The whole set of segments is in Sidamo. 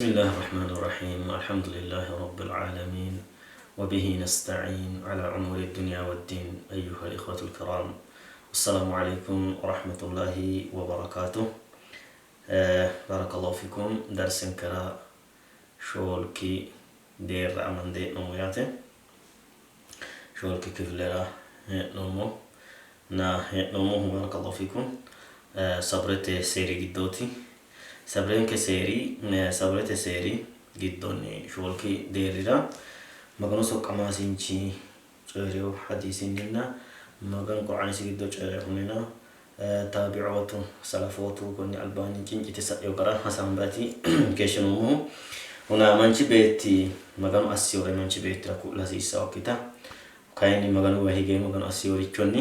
Bismillahi Rahmaani Rahiim Alhamdulillahi Rabbil Aalamiin Wa bihi nasta'iin ala umuuri dunyaa waddiin Ayyuhal ikhwatul kiraam Assalaamu Aleykum wa rahmatullahi wa barakaatuh Barakallahu fikum Darsinkera shoolki deerra amande hee'noommo yaate. Shoolki kifilera hee'noommo na hee'noommohu barakallahu fikum sabrete seeri giddooti. Sabrenke seeri sabrete seeri giddonni shoolki deerrira Maganu soqqamaasinchi coyi'rino hadiisinninna Maganu Qur'aanisi giddo coyi'rinohunnina taabi'ootu salafootu konni albaanni cincite sa'ino gara hasaambaati keeshshinoommohu. Huna manchi beetti Maganu assinore manchi beettira ku'la hasiissannokkita kayinni Maganuwa hige Maganu assinorichonni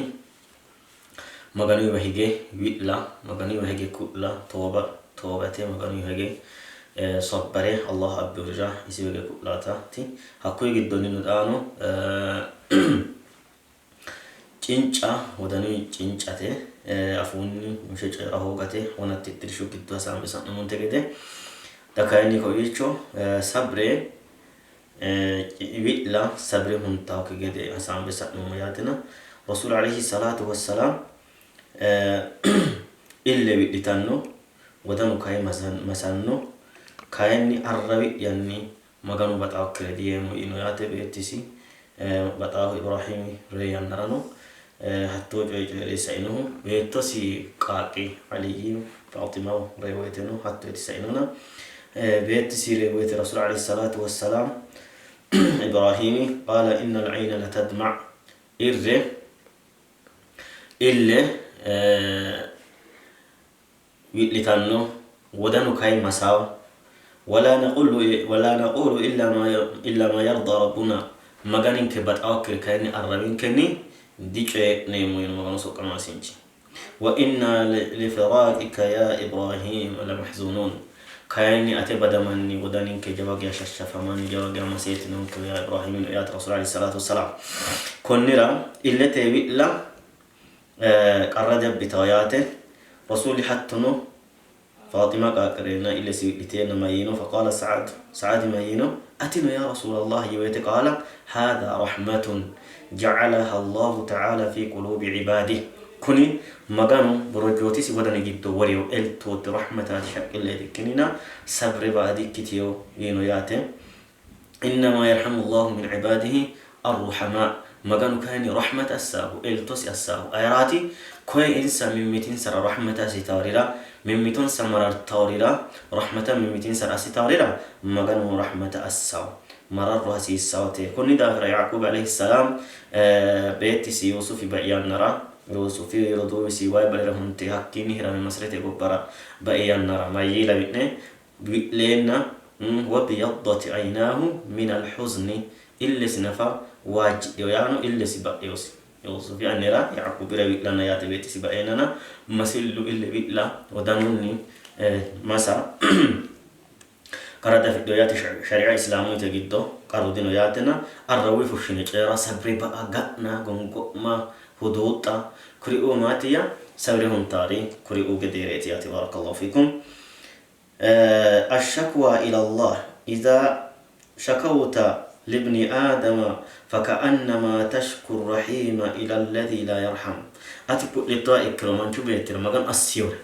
Maganuyiwa hige wi'la, Maganuyiwa hige ku'la, tooba toobate, Maganuyiwa hige sabbare Allah abbiyorira isiwa hige ku'laataati. Hakkuyi giddonnino xaano cinca, wodanuyi cincate, afuunni mishe coyi'ra hoogate, wona tittirshu giddo hasaambe sa'nummonte gede. Xa kayinni kowiicho sabre Wi'la sabre huntaakki gede hasaambe sa'noommo yaatena Rasuulu aleyhi salaatu wassalaam ille wi'litanno, wodanu kayi masanno, kayinni arrawi'yanni Maganu baxaakkire diyeemmo yiino yaate. Beettisi baxaahu Ibrahiimi reyi yannarano hattoo coye coyi're sainohu beettosi qaaqqi Aliyyi Faaxima reyi woyteno hatto yite sainona beettisi reyi woyte Rasuul alayhi salaatu wassalaam Ibrahiimi qaala innal ayna latadma' irre ille wi'litanno, wodanu kayi masawo. Walaa naquulu illaa maa yardaa rabbunaa, Maganinke baxawokkire kayinni arrawinkenni dicoyi'neemmo yiino Maganu soqqamaasinchi. Wa innaa lifiraaqika yaa Ibraahiim lamahzuunuun, kayinni ate badamanni wodaninke jawa geya shashshafamanni jawa geya maseetinonkeho yaa Ibraahiim yiino yaate Rasuulu alayhi salaatu wassalaam. Konnira illete wi'la qarra diabbitawo yaate. Rasuuli hattono Faaxima qaaqqi reenna illesi wi'liteenna mayyiino? Faqaala Sa'ad, Sa'adi mayyiino? Atino yaa Rasuulallaah yii woyte qaala, Haadha rahmatun ja'alaha Allaahu ta'aala fii quluubi cibaadih, kuni Maganu borojjootisi wodani giddo worino eltooti, rahmataati, shaqqilleeti ikkinnina sabre ba'a dikkitino yiino yaate. Innamaa yarhamu Allaahu min cibaadihi arruhamaa, Maganu kayinni rahmata assaahu, eltosi assaahu ayeraati? Koye insa mimmitinsara rahmata assitaworira, mimmitonsa marartaworira, rahmata mimmitinsara assitaworira Maganu rahmata assawo. Mararro hasiissawote. Konni daafira Yaaquubi alayhi salaam beettisi Yuusufi bai yannara, Yuusufi roduuwisi wayi balera hunte hakkiinni hirame Masirete gobbara bai yannara mayyii lawi'ne? Wi'leenna, Wabyaddat aynaahu minal huzni, illesi nafa waajjidhino, yaano illesi ba'inosi. Yuusufi annira Yaquubira wi'lanna yaate beettisi baeennana masillu ille wi'la wodanunni masa qarra diafidhino yaate shari'a islaamuyite giddo qarru dino yaatena arrawuyi fushshine coyira sabre ba'a ga'na gongo'ma huduuxxa kuriuu maatiyya sabre huntaari kuriuu gedeereeti yaate barakallahu fiikum. Ash-shakwa ila Allah, idha shakawta libni aadama faka'annama tashku ar-rahiima ila alladhi la yarham. Ati ku'littoha ikkiro manchu beettira Maganu assiyore,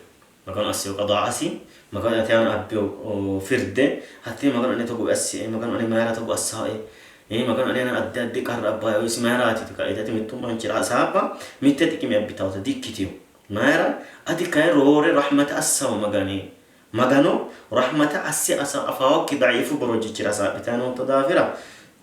Maganu assiyo qadaa'asi, Maganu ate aana abbiyo firde, hattee Maganu ane togo assie, Maganu ane mayira togo assae, Maganu ane aana addi addi qarra abbae, isi mayiraati yite ka'e ati mittu manchira hasaabba mitte xiqime abbitawota dikkitino. Mayira? Ati kayi roore rahmata assawo Magani. Magano rahmata asse afaawokki da'iifu borojjichira hasaaphitanni nootto daafira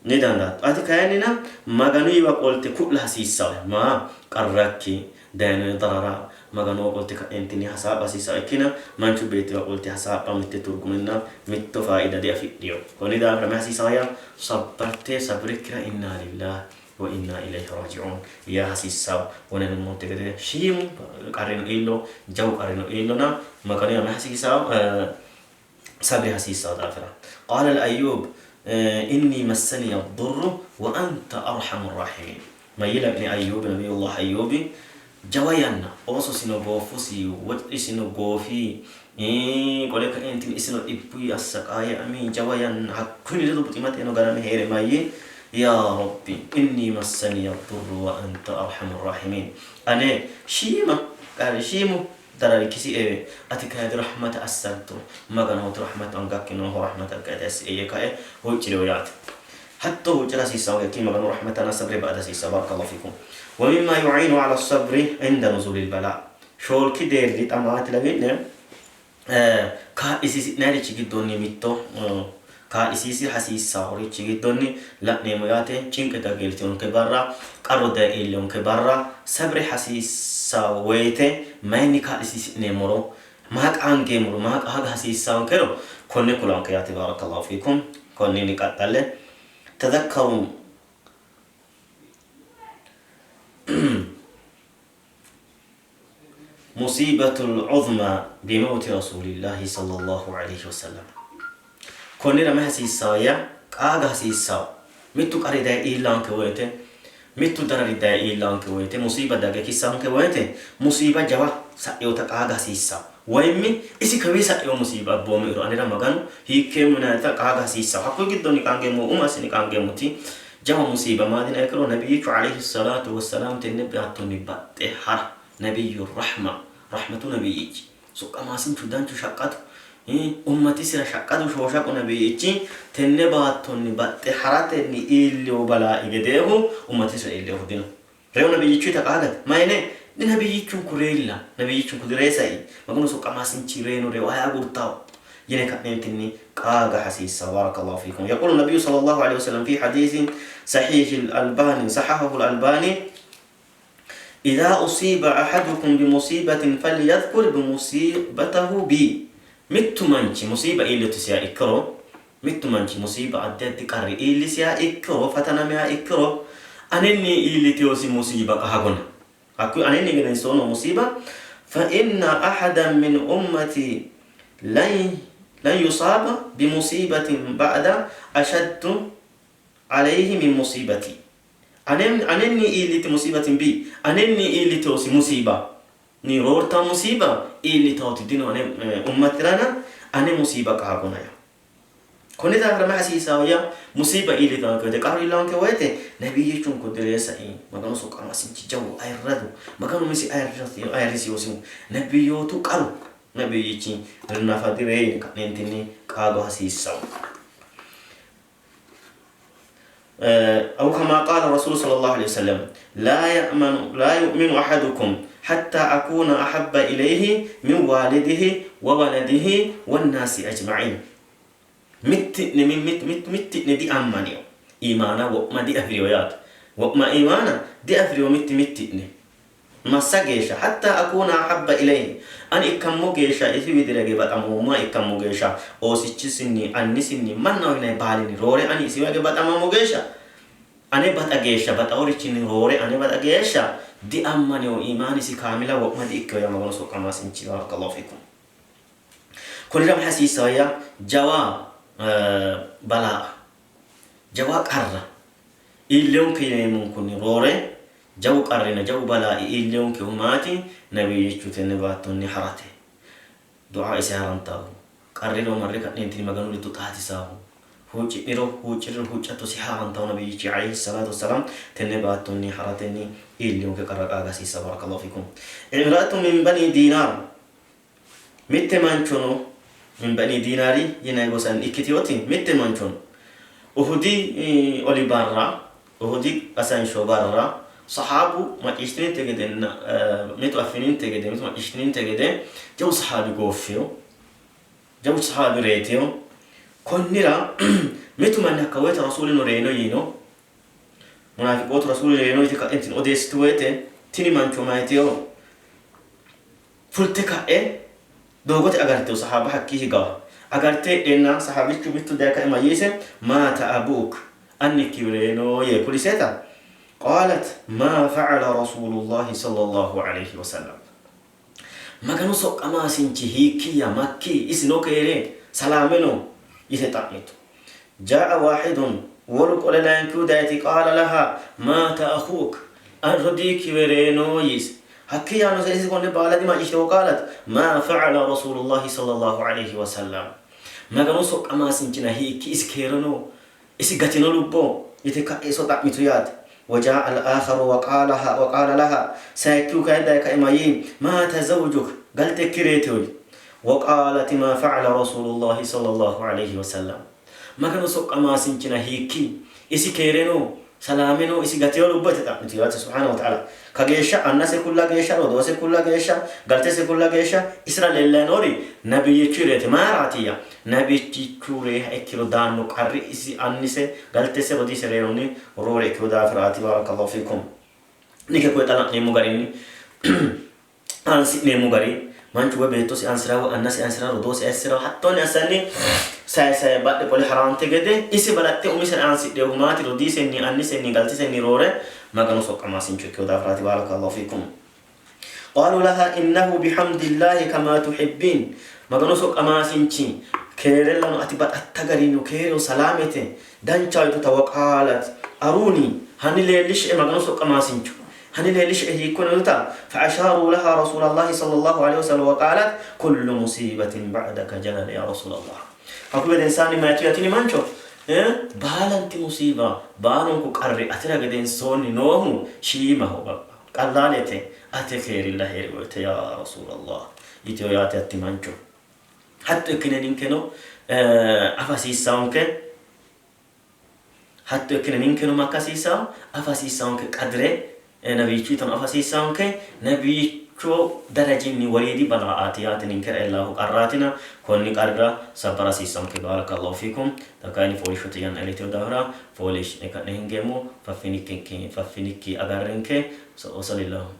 didandaatto. Ati kayinnina Maganuyiwa qolte ku'la hasiissawohe. Maa? Qarrakki, dayinohe darara Maganoho qolte ka'eentinni hasaapha hasiissawo ikkina manchu beettiwa qolte hasaapha mitte turgumenna mitto faaida diafidhino. Konni daafira mayi hasiisawo yaa? Sabbarte sabrikkira innaa lillaah wa innaa ilayhi raaji'uun yaa hasiissawo. Wona yinummonte gede shiimu qarrino iillo, jawu qarrino iillona Maganu yaa mayi hasiisawo? Sabri hasiissawo daafira. Qaala al-Ayyuub innii massaniya ad-durru wa anta arhamu r-raahimiin. Mayyi la'ni Ayyuubi, Nabiyullah Ayyuubi? Jawa yanna oososino gooffusi, woxisino goofi, qole kaeentinni isino dhibbuyi assaqaayami. Jawa yanna hakkunni ledo buximateno ganame hee're mayyii, Yaa Rabbi, innii massaniya durru wa anta arhamur raahimiin. Ane shiima qarri, shiimu darari kisiewe, ati kayinni rahmata assatto Maganooti, rahmatu angakki nooho, rahmata gade assie yee kae huucci'rino yaate. Hatto huucci'ra hasiissanno gekki Maganu rahmatana sabre ba'ada hasiissanno. Barakallahu fiikum. Wa mimma yu'iinu ala sabri inda nuzulil balaa. Shoolki deerri xa maati lawi'ne? Kaa'lisiisi'nayirichi giddonni mitto kaa'lisiisi hasiissaworichi giddonni la'neemmo yaate. Cinqe dagge iiltinonke barra, qarru daye iillinonke barra sabre hasiissawo woyite mayinni kaa'lisiisi'neemmoro, maa qaangeemmoro, maa qaaga hasiissawonkero konne kulanke yaate. Baarakallahu fiikum. Konninni qaxxalle tadakkaru Musiibatul uzma bimawti rasuulillahi sallallahu aleyhi wasallam. Konnira mayi hasiissawo yaa qaaga hasiissawo. Mittu qarri daye iillanke woyte, mittu darari daye iillanke woyte, musiiba dagge kissanke woyte, musiiba jawa sa'inota qaaga hasiissawo. Woyimmi isi kawii sa'ino musiiba abboommero anera Maganu hiikkeemmo yinannita qaaga hasiissawo. Hakkuyi giddonni qaangeemmohu umo assine qaangeemmoti Jawa musiiba maati yiniha ikkiro Nabiyyichu aleyhi salaatu wossalaam tenne baattonni baxxe hara Nabiyyu rahma rahmatu Nabiyyichi soqqamaasinchu danchu shaqqadu ummatisira shaqqadu shooshaqu Nabiyyichi tenne baattonni baxxe haratenni iillino balaa'i gedeehu ummatisira iillinohu dino. Reyo Nabiyyichuyita qaagate mayine Nabiyyichunku reyilla Nabiyyichunku diree sai Maganu soqqamaasinchi reyino reyo aye agurtawo yine ka'neentinni qaaga hasiissanno. Baarakallahu fiikum. Yaquulu nabiyyu sallallahu alayhi wa sallam fi hadiisin sahiihil albaani sahahahul albaani Idhaa usiiba ahadukum bimusiibatin falyadhkur bimusiibatahu bi Mittu manchi musiiba iillitusiha ikkiro Mittu manchi musiiba addi addi qarri iillisiha ikkiro fatanamiha ikkiro anenni iillitinosi musiiba qaagona. Hakkuyi anenni gedenso noo musiiba fa inna ahadan min ummati lan lan yusaaba bi musiibatin ba'da ashaddu alayhi min musiibati. Anen anenni iilliti musiibatin bi anenni iillitinosi musiiba ni roortanno musiiba iillitawoti dino ane ummatirana ane musiiba qaagona yaa. Konni daafira mayi hasiisawo yaa musiiba iillitannonke woyite qarru iillannonke woyite nabiyyichunku direessai Maganu soqqamaasinchi jawu ayirradu Maganu umisi ayirrisinosihu nabiyyootu qaru nabiyyichi nafa direyi yine ka'neentinni qaago hasiissanno. Aw kamaa qaala rasuulu sallallahu aleyhi wasallam laa ya'manu laa yu'minu ahadukum hattaa akuuna ahabba ilayhi min waalidihi wa waladihi wannaasi ajma'iin. Mitti'ne mitti'ne diammanino iimaana wo'ma diafi'rino yaate. Wo'ma iimaana diafi'rino mitti mitti'ne. Massa geeshsha, hattaa akuuna ahabba ilayhi, ani ikkammo geeshsha isi widira hige baxamoommoha ikkammo geeshsha, oosichisinni, annisinni, mannaho yinanni baalinni roore ani isiwa hige baxamammo geeshsha, ane baxa geeshsha, baxaworichinni roore ane baxa geeshsha diammanino, iimaanisi kaamila wo'ma di'ikkino yaa Maganu soqqamaasinchi baarakallahu fiikum. Konnira mayi hasiissawo yaa jawa balaa, jawa qarra iillewonke yineemmonkunni roore Jawu qarrinna jawu balaa'i iillewonkehu maati? Nabiyyichu tenne baattonni harate. Du'a ise harantaahu. Qarriro marre ka'neentinni Maganu ledo xaadisaahu. Huucci'niro, huucci'riro huuccattosi haarantahu Nabiyyichi alayhi salaatu wassalaam tenne baattonni haratenni iillewonke qarra qaaga hasiissanno. Barakallahu fiikum. Imra'atun min banii diinaar Mitte manchono min banii diinaari yinanni gosanni ikkitinoti mitte manchono Uhudi oli barra, Uhudi qasansho barra, sahaabu macciishshitininte gedenna mitu affininte gede, mitu macciishshitininte gede jawu sahaabi gooffino, jawu sahaabi reyitino. Konnira mitu manni hakka woyte Rasuulino reyino yiino. Munaafiqootu Rasuuli reyino yite ka'entinni odeessitu woyte tini mancho mayitino? Fulte ka'e doogote agartino sahaaba hakkii higawa agarte heedheenna sahaabichu mittu daye kae mayyiise, Maata abuuk, annikki reyino yee kuliseta, qaalat maa fa'ala rasuulullaahi sallallahu aleyhi wasallam, Maganu soqqamaasinchi hiikkiyya, makki, isino keere, salaame no? yite xa'mitu. Jaa'a waahidun, wolu qole layinkihu dayeti qaala laha maata akhuuk, rodiikki reyino yiise. Hakkii yaannose isi konne baala dimacciishshite waqaalat maa fa'ala rasuulullahi sallallahu alayhi wasallam. Maganu soqqamaasinchina hiikki isi keereno isi gatino lubbo yite ka'e iso xa'mitu yaate. Wajaa al-aakharu waqaalaha waqaala laha sayikkihu kayi daye kae mayii maata zawjuk galtekki reyitino yii. Waqaalati maa fa'ala rasuulullahi sallallahu alayhi wasallam. Maganu soqqamaasinchina hiikki? Isi keere no? Salaame no? Isi gatino lubbo? Yite xa'mitu yaate. Subhaanahu wa ta'aala. Kageeshsha annase kulla geeshsha, rodoose kulla geeshsha, galtese kulla geeshsha isira leellayi noori nabiyyichu reete. Mayiraatiyya? Nabiyyichu reeha ikkiro daanno qarri isi annise, galtese, rodiise reyonni roore ikkino daafiraati. Baarakallahu fiikum. Ninke koye xa la'neemmo garinni hansi'neemmo gari manchu woy beettosi ansira woy annasi ansira rodoosi ansira hattonni assanni saye saye badhe qole haraante gede isi balaxxe umisera ansidheehu maati rodiisenni annisenni galtisenni roore Maganu soqqamaasincho ikkino daafiraati. Baarakallahu fiikum. Qaalu laha innahu bihamdillahi kama tuhibbin. Maganu soqqamaasinchi keerellano ati baxatta garinni keereho salaamete danchaho yituta waqaalat aruni hanni leellishshe Maganu soqqamaasincho Hani leellishshe hiikkonne yituta fa asharu laha rasuulallahi sallallahu alaihi wasallam wa qaalat kullu musibatin ba'daka jalal ya rasuulallah. Hakku gedensaanni mayituya tini mancho baalanti musiba baalunku qarri atira gedensoonni noohu shiimaho baqqa qallaalete ate keerilla hee'ri woyte ya rasuulallah yiteyo yaate hatti mancho. Hatto ikkine ninkeno afa hasiissaonke Hatto ikkine ninkeno makka hasiissanno? Afa hasiissaonke qadire nabiyyichu yitano afa hasiissaonke. Nabiyyichu darajinni woriidi bala'aati yaate ninkera ellaahu qarraatina konni qarrira sabbara hasiissaonke. Baarakallahu fiikum. Xa kayinni fooliishshote yanna iillitino daafira fooliishshi'ne ka'ne hingeemmo. Faffinikki agarrenke. Wasalillahu.